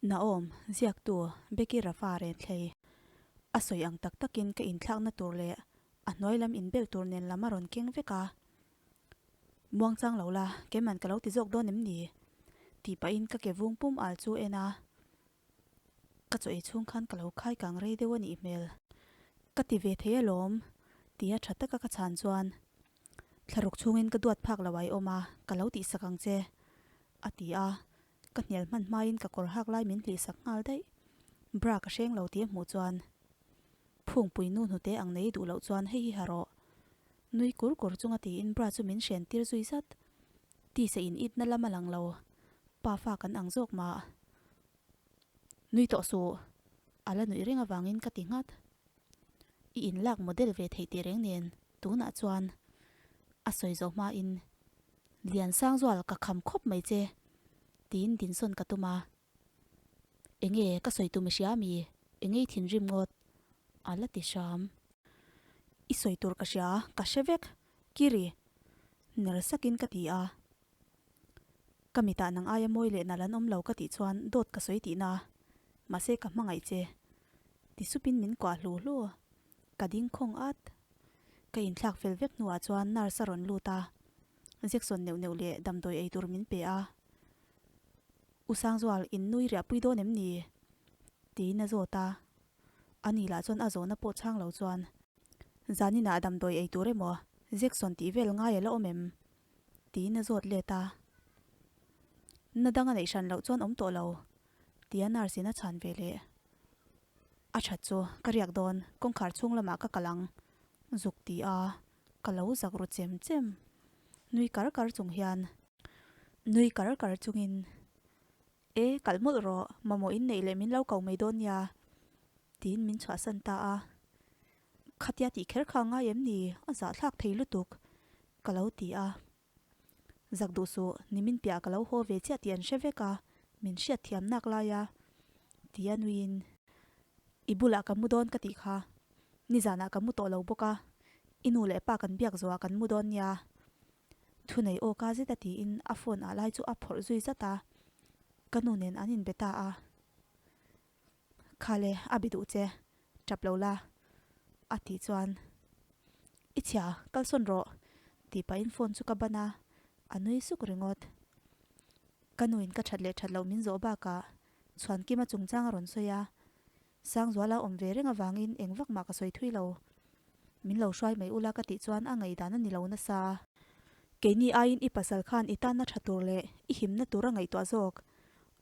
Naom, ziaktu Becky Rafa Renthlei. A sawi ang tak takin ka inthlakna tur leh a hnuai lam inbel tur nen lam a rawn keng vek a. Muangchang lo la, keiman ka lo ti zawk dawn em ni? Tih pahin ka ke vung pum al chu en a. Ka chaw ei chhung khan ka lo khai kang rei deuh a nih hmel. Ka ti ve thei alawm, tia tha taka ka chhan chuan thlaruk chhungin ka duat phak lo ai awm a, ka lo tihsak ang che, a ti a. Ka hnial hman hmain ka kawr hak lai min hlihsak nghal daih. Bra ka hreng lo tih a hmuh chuan Phungpui nu hnute ang nei duh loh chuan hei hi ha rawh. Nui kur kur chunga tiin bra chu min hren tir zui zat. Tisa in itna lam a lang lo. Pa fa kan ang zawk mah. Nui tawh suh. A la nuih reng avangin ka ti nghat. I inlak model ve theih tih reng nen tunah chuan a sawi zawh hmain Liansangzual ka kham khawp mai che tiin dinsawn ka tum a. Enge ka sawi tum i hria mi? Enge i thinrim ngawt? A la ti hram. I sawi tur ka hria, ka hre vek, Kiri! Ner sakin ka ti a. Ka mitah nang aia mawi leh nal an awm lo ka tih chuan dawt ka sawi tihna, mahse ka hmangaih che. Ti supin min kuah hlu hlu. Ka ding khawng at. Ka inthlak fel vek hnuah chuan nurse a rawn lut a, Jackson neuh neuh leh damdawi ei tur min pe a. U Sangzual, in nui riahpui dawn em ni? Tiin a zawt a. Ani lah chuan a zawhna pawh chhang lo chuan, Zaninah damdawi ei tur emaw, Jackson tih vel ngai a la awm em? Tiin a zawt let a. Na dang a neih hran loh chuan awm tawh lo, tia nurse in a chhan ve leh. A that chu, ka riak dawn, kawngkhar chhung lamah ka kal ang, zuk ti a, ka lo zak ru chem chem. Nui kar kar chung hian. Nui kar kar chungin, E, kalh mawlh rawh, mamawh in neih leh min lo ko mai dawn nia, tiin min chhuahsan ta a. Khatia tih kher kha a ngai em ni? A zahthlak thei lutuk, ka lo ti a. Zak duh suh, nimin piah ka lo haw ve chiah tih an hre vek a, min hriat thiam nak lai a, ti a nuiin, I bulah ka mu dawn ka tih kha, nizanah ka mu tawh lo bawk a, i nu leh pa kan biak zawhah kan mu dawn nia, thunei aw ka zet a tiin a phone ah lai chu a phawrh zui zat a, ka nu nen an inbe ta a. Khale, a bi duh che, tap lo la, a tih chuan, I chhia, kalsawn rawh, tih pahin phone chu ka ban a, a nui suk ringawt. Ka nuin ka that leh that loh min zawh bakah Chhuankima chungchang a rawn sawi a, Sangzuala awm ve reng avangin eng vak mah ka sawi thui lo. Min lo hruai mai ula ka tih chuan a ngaihdan a ni lo nasa. Keini aiin i pasal khan i tanna tha tur leh i himna tur a ngaihtuah zawk.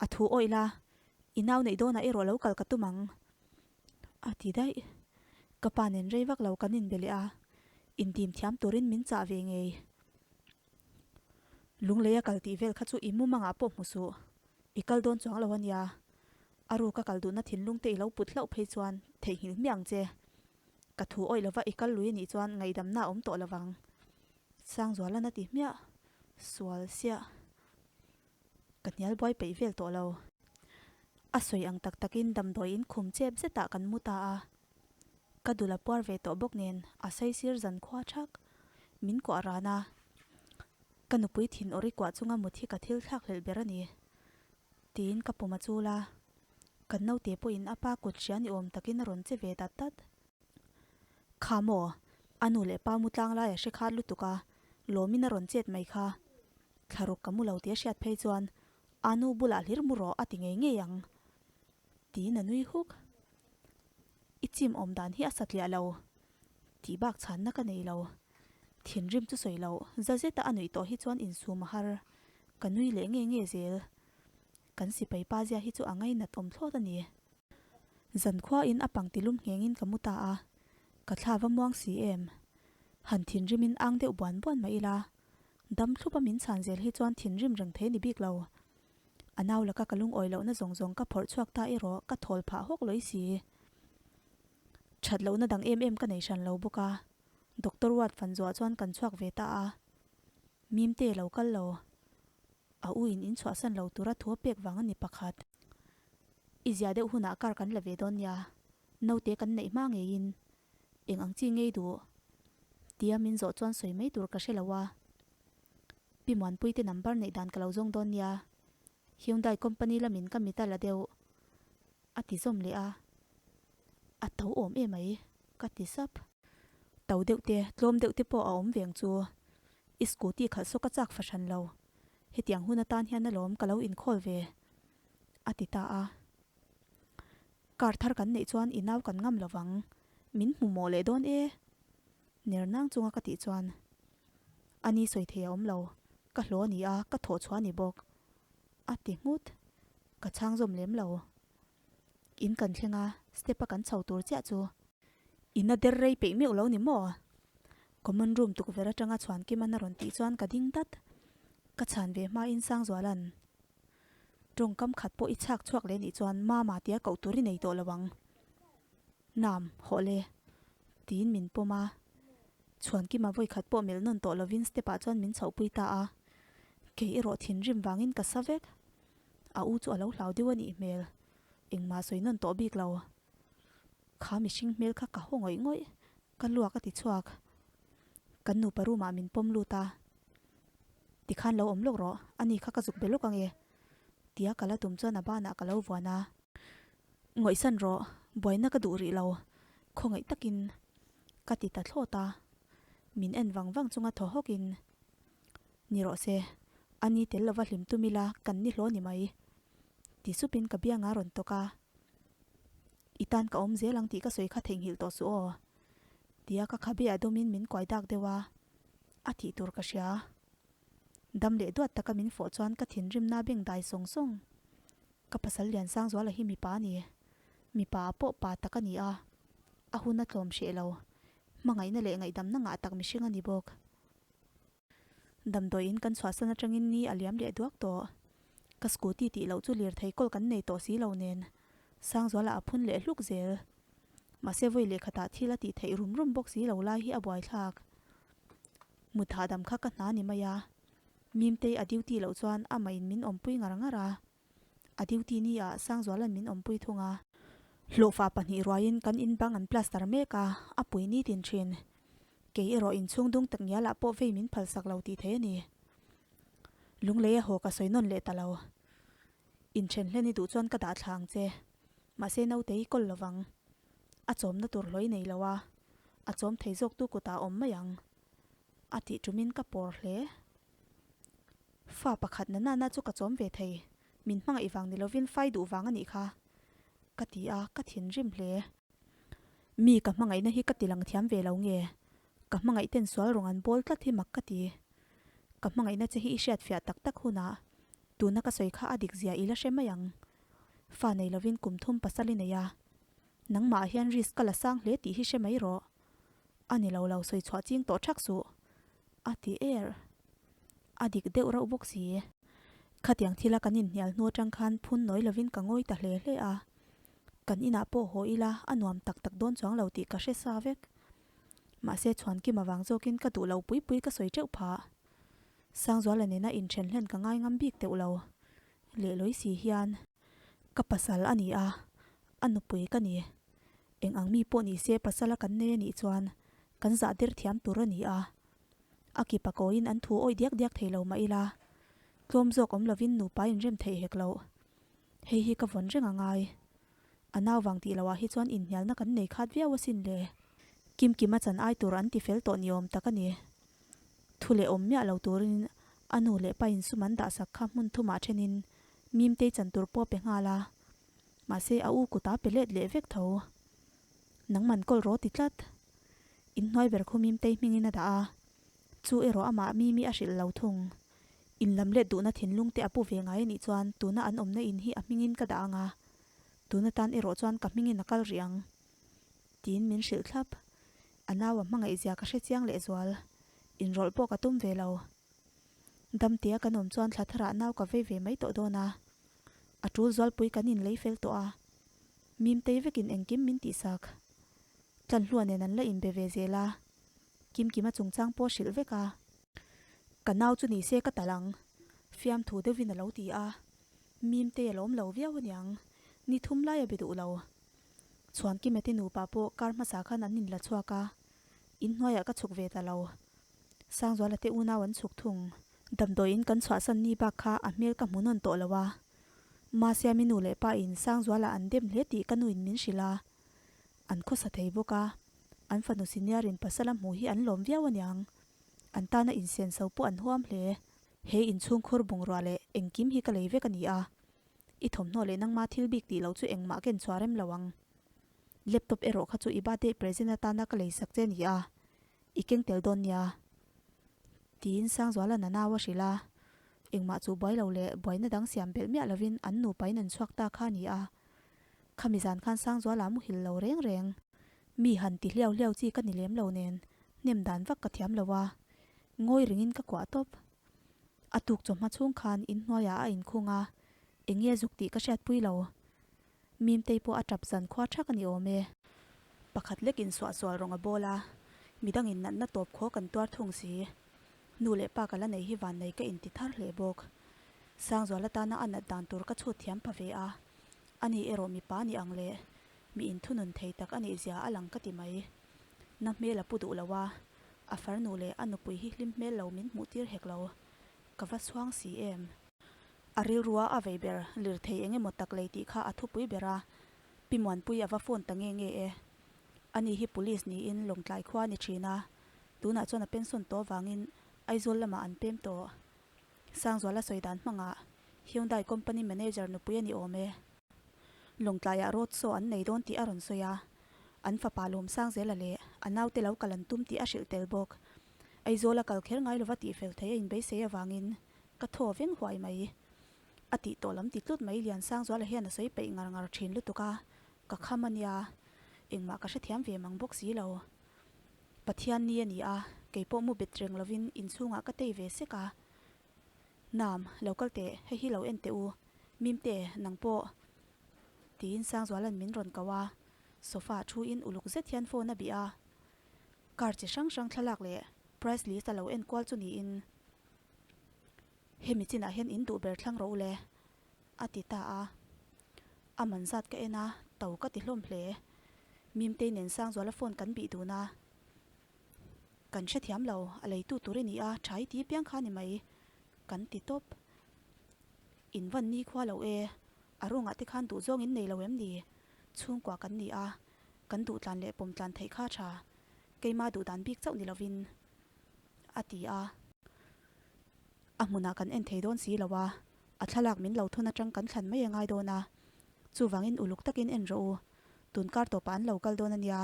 A thu awih la, I nau neih dawnah erawh lo kal ka tum ang. A ti daih. Ka pa nen rei vak lo kan inbe leh a, indim thiam turin min chah ve ngei. Lungleia kal tih vel kha chu i mumangah pawh hmu suh. I kal dawn chuang lo a nia. A ruka kal duhna thinlung te i lo put hlauh phei chuan theihnghilh hmiah ang che. Ka thu awih lova i kal lui a nih chuan ngaihdamna a awm tawh lovang. Sangzualan a ti hmiah. Sual siah. Ka hnial buai peih vel tawh lo. A sawi ang tak takin damdawi in khum chep zetah kan mu ta a. Ka dul a puar ve tawh bawk nen a saisir zan khua thak. Min kuah ran a. Ka nupui thin awri kuah chunga mut hi ka thil thlak hlelh ber a ni. Tiin ka pum a chul a. Kan naute pawhin a pa kut hria ni awm takin a rawn che ve dat dat. Kha maw? A nu leh pa mu tlang lai a hre khat lutuk a, lawmin a rawn chet mai kha. Thlaruk ka mu lo tih a hriat phei chuan a nu bulah hlir mu rawh a ti ngei ngei ang. Tiin a nui huk. I chim awm dan hi a satliah lo. Tih bak chhanna ka nei lo. Thinrim chu sawi loh, za zeta a nuih tawh hi chuan insum a har. Ka nui leh nge nge zel. Kan sipai pa zia hi chu a ngainat awm thlawt a ni. Zankhuain a pangti lum nghengin ka mu ta a, ka thla va muang si em? Han thinrimin ang deuh buan buan mah ila, dam thlupa min chhan zel hi chuan thinrim reng thei ni bik lo. A nau laka ka lungawi lohna zawng zawng ka phawrh chhuak ta erawh ka thawl phah hawk lawi si. That lohna dang em em ka nei hran lo bawk a, Doctor Ward fan zuah chuan kan chhuak ve ta a. Mimte lo kal lo. A u in in chhuahsan lo tura thu a pek vang a ni pakhat. I zia deuh hunah kar kan la ve dawn nia, naute kan neih hma ngeiin eng ang chi ngei duh? Tia min zawh chuan sawi mai tur ka hre lo a. Pi Muanpuite number neih dan ka lo zawng dawn nia, Hyundai company lamin ka mit a la deuh. A ti zawm leh a. A to awm em mai, ka ti sap. To deuh te, tlawm deuh te pawh a awm veng chu. I scooty khalh saw ka chak fahran lo. Hetiang hun atan hian alawm ka lo inkhawl ve, a ti ta a. Car thar kan neih chuan i nau kan ngam lovang, min hmu mawh leh dawn e, ner nang chunga ka tih chuan a ni sawi thei a awm lo, ka hlaw a ni a, ka thawh chhuah a ni bawk, a ti nghut. Ka chhang zawm lem lo. In kan thleng a, step a kan chho tur chiah chu. In a der rei peih meuh lo ni maw? Common room tukverh atanga chhuan Kiman a rawn tih chuan ka ding dat. Ka chhan ve hmain Sangzuala'n tawngkam khat pawh i chhak chhuak leh nih chuan Mama tia koh tur i nei tawh lo ang. Nam, hawh le. Tiin min pawm a. Chhuan Kima vawi khat pawh melh nawn tawh lovin step ah chuan min chhohpui ta a. Kei erawh thinrim vangin ka sa vek. A u chu a lo hlau deuh a nih hmel. Engmah sawi nawn tawh bik lo. Kha mihring hmel kha ka haw ngawih ngawih, ka luak a ti chhuak. Kan nupa room ah min pawm lut a. Tikhan lo awm lawk rawh, ani kha ka zuk be lawk ange. Tia ka la tum chuan a banah ka lo vuan a. Ngawihsan rawh, buaina ka duh rih lo, khawngaih takin ka ti ta thlawt a. Min en vang vang chunga thaw hawkin, Ni rawh se, ani tel lova hlim tum ila kan ni hlaw ni mai. Ti supin ka bianga rawn tawk a. I tan ka awm zel ang tih ka sawi kha theihnghilh tawh suh aw. Tia ka khabe a dawmin min kuai dak deuh a, a tih tur ka hria. Dam leh duat taka min fawh chuan ka thinrimna beng dai sawng sawng. Ka pasal Liansangzuala hi mipa a ni. Mipa ah pawh pa tak a ni a, a hun a tlawm hreh lo. Hmangaihna leh ngaihdamna ngah tak mihring a ni bawk. Damdawiin kan chhuahsan atangin ni a liam leh duak tawh. Ka scooty tih loh chu lirthei kawl kan nei tawh si lo nen Sangzuala a phun leh hluk zel. Mahse vawi lehkhatah thil a tih theih rum rum bawk si lo lai hi a buaithlak. Mut hahdam kha ka hna ni mai a, Mimtei a duty loh chuan amah in min awmpui ngar ngar a. A duty ni ah Sangzuala'n min awmpui thung a. Hlawhfa pahnih ruaiin kan in bang an plaster mek a, a pui nitin thin. Kei erawh inchhung dung tak ngialah pawh vei min phalsak lo tih thei a ni. Lunglei a haw ka sawi nawn leh ta lo. Inthen hlen i duh chuan ka dah thla ang che. Mahse naute i kawl lovang. A chawmna tur hlawi nei lo a, a chawm thei zawktu kutah a awm mai ang. A tih tumin ka pawr hle. Fa pakhat na nana chu ka chawm ve thei, min hmangaih vang ni lovin fai duh vang a nih kha, ka ti a, ka thinrim hle. Mi ka hmangaihna hi ka ti lang thiam ve lo nge, ka hmangaih ten sual rawng an bawl tlat hi mak ka ti. Ka hmangaihna che hi i hriat fiah tak tak hunah tuna ka sawi kha a dik zia i la hre mai ang. Fa nei lovin kum thum pasal i nei a, nangmah ah hian risk ka la sang hle tih hi hre mai rawh. A ni lo lo sawi chhuah ching tawh thak suh, a ti er. A dik deuh rauh bawk si. Khatiang thila kan inhnial hnu atang khan phun nawi lovin ka ngawi ta hle hle a. Kan inah pawh haw ila a nuam tak tak dawn chuang lo tih ka hre sa vek. Mahse Chhuankim avang zawkin ka duh lo pui pui ka sawi teuh phah. Sangzuala nena inthen hlen ka ngai ngam bik teuh lo. Lehlawi si hian. Ka pasal a ni a, a nupui ka ni. Eng ang mi pawh ni se pasala kan nei a nih chuan kan zah der thiam tur a ni a. A ki pakawiin an thu awih diak diak thei lo mah ila, tlawm zawk awm lovin nupa inrem theih hek loh. Hei hi ka vawn reng a ngai. A nau vang tih loah hi chuan inhnialna kan nei khat viau asin le. Kimkima chan ai tur an ti fel tawh ni awm tak a ni. Thu leh awm miah lo turin a nu leh pain sum an dahsak kha hmun thumah thenin Mimtei chan tur pawh a pe nghal a. Mahse a u kutah pe let leh vek tho. Nangman kawl rawh ti tlat. Inhnuai ber khu Mimtei hmingin a dah a, chu erawh amah Mimi a hrilh lo thung. Inlam let duhna thinlung te a pu ve ngai anih chuan tuna an awmna in hi a hmingin ka dah ang a, tuna tan erawh chuan ka hmingin a kal rih ang. Tiin min hrilh thlap. A nau a hmangaih zia ka hre chiang lehzual. Inrawlh pawh ka tum ve lo. Damtea kan awm chuan thla tharah nau ka vei ve mai tawh dawn a. A tul zualpui kan inlei fel tawh a. Mimtei vekin engkim min tihsak. Tlanhlua nen an la inbe ve zel a. Kimkima chungchang pawh hrilh vek a. Ka nau chu ni se ka tal ang, fiamthu deuhin a lo ti a. Mimtei a lawm lo viau aniang, ni thum lai a be duh lo. Chhuankima te nupa pawh kar hmasa khan an inla chhuak a, inhnuaiah ka chhuk ve ta lo. Sangzuala te unau an chhuk thung. Damdawiin kan chhuahsan ni bak kha a hmel ka hmu nawn tawh lo a. Masiami nu leh pa in Sangzuala an dem hle tih ka nuin min hrilh a, an khawsa thei bawk a, an fanu senior in pasal a hmuh hi an lawm viau aniang. An tana insenso pawh an huam hle. He inchhungkhur bungrua leh engkim hi ka lei vek a ni a, i thawmhnaw leh nangma thil bik tih loh chu engmah ken chhuah rem lo ang. Laptop erawh kha chu i birthday present atana ka lei sak che a ni a, i keng tel dawn nia. Tiin Sangzuala Nanau a hrilh a, engmah chu buai lo leh buaina dang siam belh miah lovin an nupain an chhuak ta kha a ni a. Khami zan khan Sangzuala muhil lo reng reng. Mi han ti hliau hliau chi ka ni lem lo nen hnem dan vak ka thiam lo a, ngawi ringin ka kuah tawp. A tuk chawhma chhung khan inhnuaiah a inkhung a, eng nge zuk tih ka hriatpui lo. Mimtei pawh a tap zan khua thak a ni awm e. Pakhat lek in suahsual rawng a bawl a, midangin natna tawp khaw kan tuar thung si. Nu leh pa ka la nei hi vannei ka inti thar hle bawk. Sangzual atana a nat dan tur ka chhut thiam pha ve a, ani erawh mipa ni ang leh mi inthunun thei tak a nih zia a lang ka ti mai. Na hmel a pu duh lo a, a farnu leh a nupui hi hlim hmel lo min hmuh tir hek lo. Ka va chhuang si em? A rilrua a vei ber lirthei eng emaw tak lei tih kha a thupui ber a, Pi Muanpui a va phone ta nge nge e. Ani hi Police niin Lawngtlai khua a ni thin a, tunah chuan a pension tawh avangin Aizawl lamah an pem tawh. Sangzuala sawi dan hmangah Hyundai company manager nupui a ni awm e. Lawngtlaiah road show an nei dawn tih a rawn sawi a, an fapa Lawmsangzela leh a naute lo kal an tum tih a hrilh tel bawk. Aizawl a kal kher ngai lova tihfel thei a inbeisei avangin ka thaw veng huai mai. A tih tawh lam ti tlut mai Liansangzuala hian a sawi peih ngar ngar thin lutuk a, ka kham a nia, engmah ka hrethiam ve mang bawk si lo. Pathian ni a ni a, kei pawh mu bet reng lovin inchhungah ka tei ve sek a. Nam, lo kal teh, hei hi lo en teh u, Mimte, nang pawh. Tiin Sangzuala'n min rawn ko a, sofa thu in uluk zet hian phone a bih a. Car chi hrang hrang thlalak leh price list a lo en kual chu niin, Hemi chinah hian in duh ber thlang rawh u le, a ti ta a. A man zat ka en a, to ka ti hlawm hle. Mimtei nen Sangzuala phone kan bih dun a. Kan hrethiam lo, a leitu tur i ni a, tha i ti piang kha ni mai, kan ti tawp. In van ni khua lo e, a rawngah te khan duh zawng in nei lo em ni? Chhungkua kan ni a, kan duh tlan leh pawm tlan theih kha tha, keima duh dan bik chauh ni lovin, a ti a. A hmunah kan en thei dawn si lo a, a thlalak min lo thun atang kan thlan mai a ngai dawn a, chuvangin uluk takin en rawh u, tun kar tawpah an lo kal dawn a nia,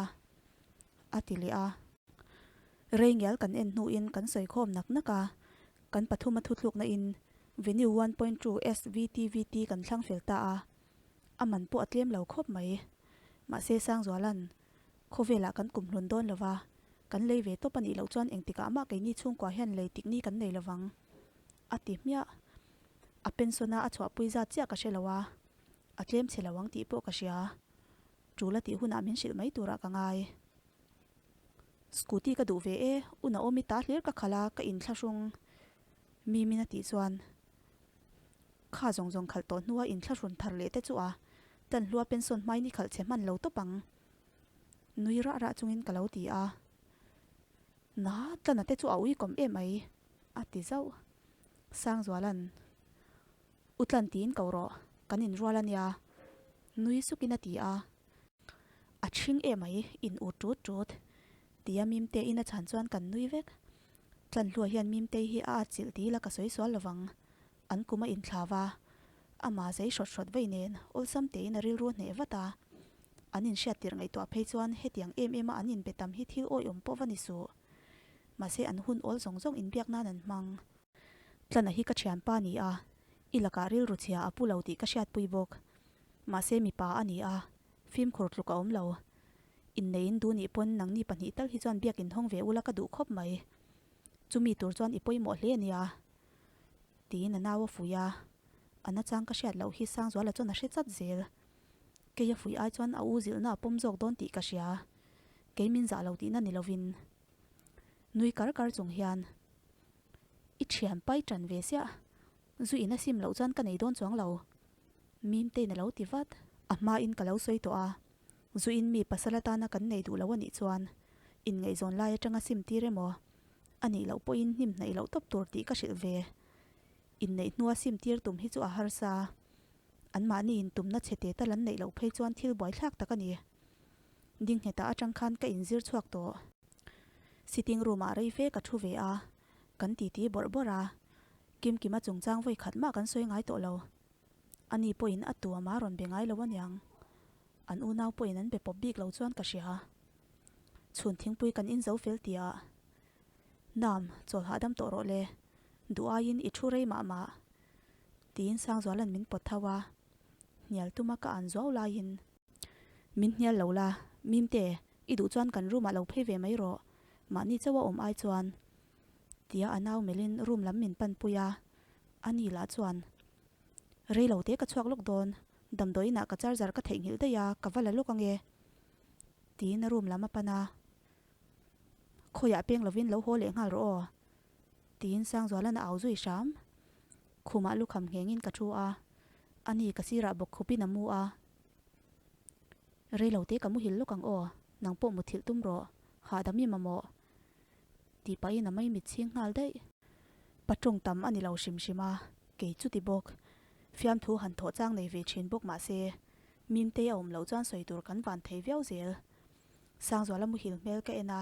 a ti leh a. Rei ngial kan en hnuin kan sawi khawm nak nak a, kan pathum a thuthlukna in Venue 1.2 SVTVT kan thlang fel ta a, a man pawh a tlem lo khawp mai. Mahse Sangzuala'n Khawvelah kan kum hlun dawn lova, kan lei ve tawp a nih loh chuan engtikah mah keini chhungkua hian lei tikni kan nei lovang, a ti hmiah. A pension a a chhuahpui zat chiah ka hre lo a, a tlem chhe lo ang tih pawh ka hria. Tul a tih hunah min hrilh mai turah ka ngai. Scooty ka duh ve e, u Naomi ta hlir ka khalh a, ka inthlahrung Mimin a tih chuan kha zawng zawng khalh tawh hnua inthlahrun thar leh te chu a Tlanhlua pension hmain i khalh chhe hman lo tawp ang. Nui rah rah chungin ka lo ti a. Na, Tlana te chu a uikawm em ai, a ti zauh. Sangzuala'n, U Tlan tiin ko rawh, kan inrual a nia, nui sukin a ti a. A ṭhing em ai, in ut ṭut ṭut, tia Mimteiin a chhan chuan kan nui vek. Tlanhlua hian Mimtei hi a atchilh ti ila ka sawi sual lovang. An kum a inthlau a, amah zei hrawt hrawt vei nen awlsam tein a rilru a hneh vat a. An inhriat tirh ngaihtuah phei chuan hetiang em em a an inbe tam hi thil awihawm pawh va ni suh. Mahse an hun awl zawng zawng inbiak nan an hmang. Tlana hi ka thianpa ni a, i lakah rilru chhia a pu lo tih ka hriatpui bawk. Mahse mipa a ni a, fimkhur tluk a awm lo. Inneiin duh nih pawn nangni pahnih tal hi chuan biak inhawng ve ula ka duh khawp mai. Chumi tur chuan i pawimawh hle a nia. Tiin a nau a fuih a, a nachang ka hriat loh hi Sangzuala chuan a hre chat zel. Kei a fuih ai chuan a u zilhna a pawm zawk dawn tih ka hria. Kei min zah lo tihna ni lovin. Nui kar kar chung hian, I thian pai tan ve siah, zu in a sim loh chuan ka nei dawn chuang lo. Mimtein a lo ti vat. A hmain ka lo sawi tawh a, zu in mi pasal atana kan nei duh lo a nih chuan inngaihzawn lai atanga sim tir emaw A nih loh pawhin hnim hnaih loh tawp tur tih ka hrilh ve. Inneih hnua sim tir tum hi chu a harsa. Anmahni intumna chhe te tal an neih loh phei chuan thil buaithlak tak a ni. Dingnghetah atang khan ka inzir chhuak tawh. Sitting room-ah rei fe ka thu ve a, kan titi bawrh bawrh a. Kimkima chungchang vawi khat mah kan sawi ngai tawh lo. Ani pawhin a tu ama rawn be ngai lo aniang. An unau pawhin an be pawp bik lo chuan ka hria. Chhun thingpui kan inzo fel tia. Nam, chawl hahdam tawh rawh le. Duh aiin i thu rei mah mah. Tiin Sangzuala'n min pawt tho a. Hnial tuma ka an zuau laiin. Min hnial lo la, Mimte, i duh chuan kan room ah lo phei ve mai rawh. Mahni chauh a awm ai chuan. Tia a nau melhin room lam min panpui a. Ani lah chuan, Rei lo te ka chhuak lawk dawn. Damdawiin ah ka charger ka theihnghilh daih a, ka va la lawk ange. Tiin a room lam a pan a. Khawiah peng lovin lo haw leh nghal rawh aw, tiin Sangzuala'n a au zui hram. Khumah lukham nghengin ka thu a, ani ka sirah bawk khupin a mu a. Rei lo te ka muhil lawk ang aw, nang pawh muthilh tum rawh, hahdam i mamawh, tih pahin a maimit chhing nghal daih. Pa tawng tam a ni lo hrim hrim a, kei chuti bawk. Fiamthu han thawh chang nei ve thin bawk mah se, Mimtei a awm loh chuan sawi tur kan van thei viau zel. Sangzuala muhil hmel ka en a,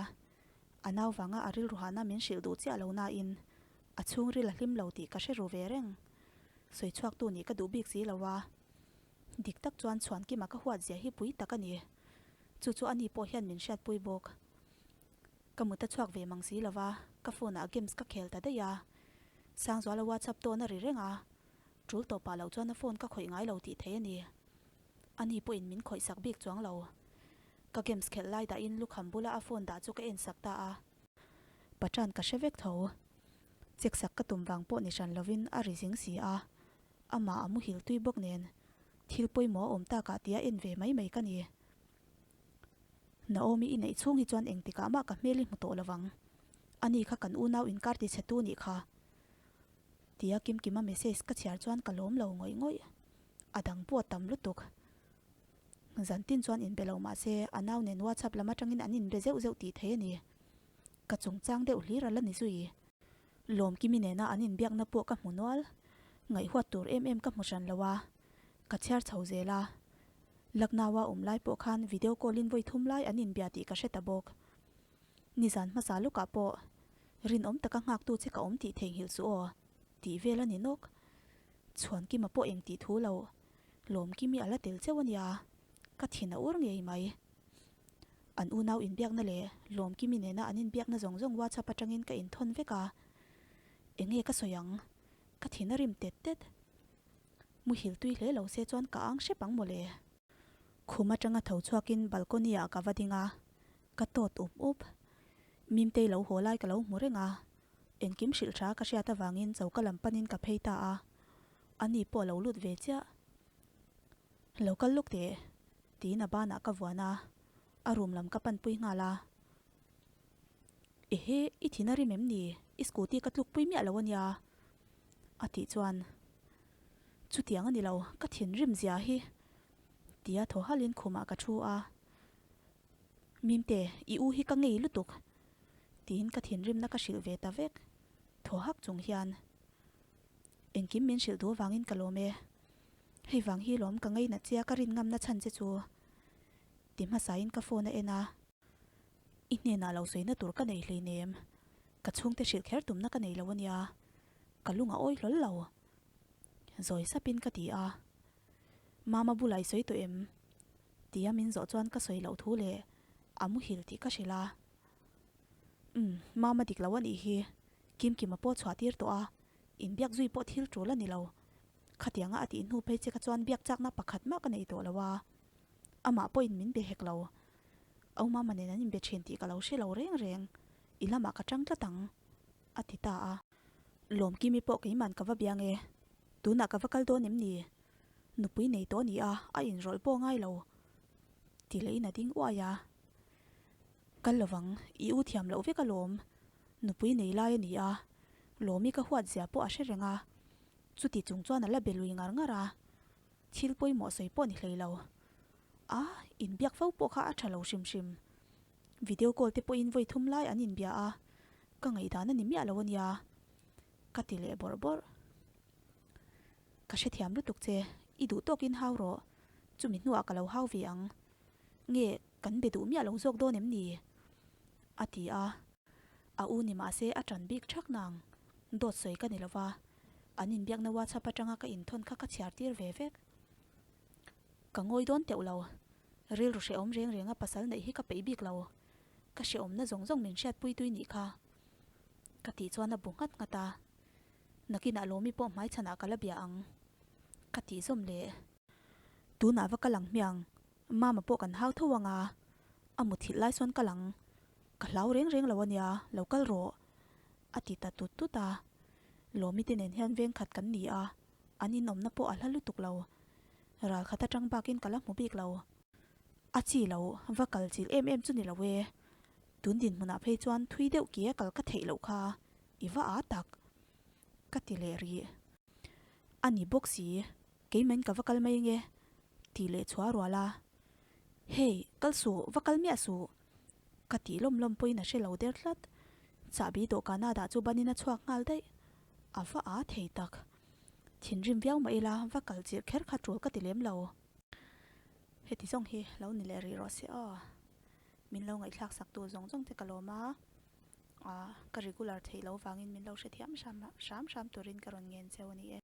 a nau vanga a rilru hahna min hrilh duh chiah lo nain a chhungril a hlim lo tih ka hre ru ve reng. Sawi chhuaktu nih ka duh bik si lo a, dik tak chuan Chhuankima ka huat zia hi pui tak a ni. Chu chu ani pawh hian min hriatpui bawk. Ka mut a chhuak ve mang si lo va, ka phone ah games ka khel ta daih a. Sangzuala WhatsApp tawn a ri reng a, tul tawpah loh chuan a phone ka khawih ngai lo tih theih a ni. Ani pawhin min khawih sak bik chuang lo. Ka games khelh lai dahin lukham bula a phone dah chu ka en sak ta a. Patan ka hre vek tho. Check sak ka tum vang pawh ni hran lovin a ri zing si a. Amah a muhil tui bawk nen thil pawimawh a awm takah tia en ve mai mai ka ni. Naomi i neih chhung hi chuan engtikah mah ka hmel i hmu tawh lovang. Ani kha kan unau inkar tichhetu nih kha. Tia Kimkima message ka chhiar chuan ka lawm lo ngawih ngawih. A dang pawh a tam lutuk. Zantin chuan inbe lo mah se a nau nen WhatsApp lam atangin an inbe zeuh zeuh tih thei a ni. Ka chungchang deuh hlir a la ni zui. Lawmkimi nena an inbiakna pawh ka hmu nual. Ngaihhuat tur em em ka hmu hran lo a, ka chhiar chho zel a. Lucknow-a awm lai pawh khan video call-in vawi thum lai an inbia tih ka hre ta bawk. Nizan hmasa lukah pawh rinawm taka nghaktu che ka awm tih theihnghilh chu aw, tih vel a ni nawk. Chhuankima pawh eng tih thu lo, Lawmkimi a la tel cheu a nia, ka thin a ur ngei mai. An unau inbiakna leh Lawmkimi nena an inbiakna zawng zawng WhatsApp atangin ka inthawn vek a, enge ka sawi ang, ka thin a rim tet tet. Muhil tui hle lo se chuan ka ang hrep ang mawle. Khum atanga tho chhuakin balcony ah ka va ding a, ka tawt up up. Mimtei lo haw lai ka lo hmu reng a, engkim hrilh tha ka hriat avangin choka lam panin ka phei ta a, ani pawh a lo lut ve chiah. Lo kal lawk teh, tiin a banah ka vuan a, a room lam ka panpui nghal a. Ehe, i thin a rim em ni? I scooty ka tlukpui miah lo ania, a tih chuan, Chutiang a ni lo, ka thinrim zia hi, tia thaw halin khumah ka thu a. Mimte, i u hi ka ngei lutuk, tiin ka thinrimna ka hrilh ve ta vek, thaw hak chung hian. Engkim min hrilh duh avangin ka lawm e. Hei vang hi lawm ka ngainat chia ka rin ngamna chhan che chu. Ti hmasain ka phone a en a. I hnenah lo sawina tur ka nei hleinem. Ka chhungte hrilh kher tumna ka nei lo ania. Ka lung a awi hlawl lo. Zawi sapin ka ti a. Mama bulah i sawi tawh em? Tia min zawh chuan ka sawi loh thu leh a muhil tih ka hrilh a. Umm, Mama dik lo a nih hi. Kimkima pawh chhuah tir tawh a, inbiak zui pawh thil tul a ni lo. Khatianga a tih hnu phei che kha chuan biak chakna pakhat mah ka nei tawh lo a. Amah pawhin min be hek lo. Au Mama nen an inbe thin tih ka lo hre lo reng reng. I lamah ka tang tlat ang, a ti ta a. Lawmkimi pawh keiman ka va biang e. Tunah ka va kal dawn em ni? Nupui nei tawh a ni a, a inrawlh pawh ngai lo. Ti lehin a ding uai a. Kal lovang, i u thiam loh vek alawm. Nupui nei lai a ni a, Lawmi ka huat zia pawh a hre reng a. Chuti chung chuan a la be lui ngar ngar a. Thil pawimawh sawi pawh ni hlei lo. A, inbiak fo pawh kha a tha lo hrim hrim. Video call te pawhin vawi thum lai an inbia a, ka ngaihdan a ni miah lo a nia. Ka ti leh bawrh bawrh. Ka hrethiam lutuk che. I duh tawkin hau rawh, chumi hnuah ka lo hau ve ang. Nge kan be duh miah lo zawk dawn em ni? A ti a. A u ni mahse a ṭan bik ṭhak nang. Dawt sawi ka ni lo va, an inbiakna WhatsApp aṭanga ka inthawn kha ka chhiar tir ve vek. Ka ngawi dawn teuh lo. Rilru hrehawm reng renga pasal neih hi ka peih bik lo. Ka hrehawmna zawng zawng min hriatpui tui nih kha. Ka tih chuan a bu nghat nghat a. Nakinah Lawmi pawh hmaichhanah ka la bia ang. Ka tih zawm leh. Tunah va kal ang hmiang. Mama pawh kan hau tho ang a. A muthilh lai sawn kal ang. Ka hlau reng reng lo ania, lo kal rawh. A ti ta tut tut a. Lawmi te nen hian veng khat kan ni a. An inawmna pawh a hla lutuk lo. Ral khat atang bakin ka la hmu bik lo. A chi lo, va kal chil em em chu ni lo e. Tun dinhmunah phei chuan thui deuh ki a kal ka theih loh kha i va â tak. Ka ti leh rih. A ni bawk si, keimahin ka va kal mai nge tih leh chhuah rual a. Hey, kal suh, va kal miah suh. Ka tih lawm lawm pawhin a hre lo der tlat. Chahbi dawhkana dah chu banin a chhuak nghal daih. A va â thei tak. Thinrim viau mah ila va kal chirh kher kha tul ka ti lem lo. Heti zawng hi lo ni leh rih rawh se aw. Min lo ngaihthlak sak tu zawng zawng te ka lawm a, ka regular theih loh vangin min lo hrethiam hram hram turin ka rawn ngen cheu a ni e.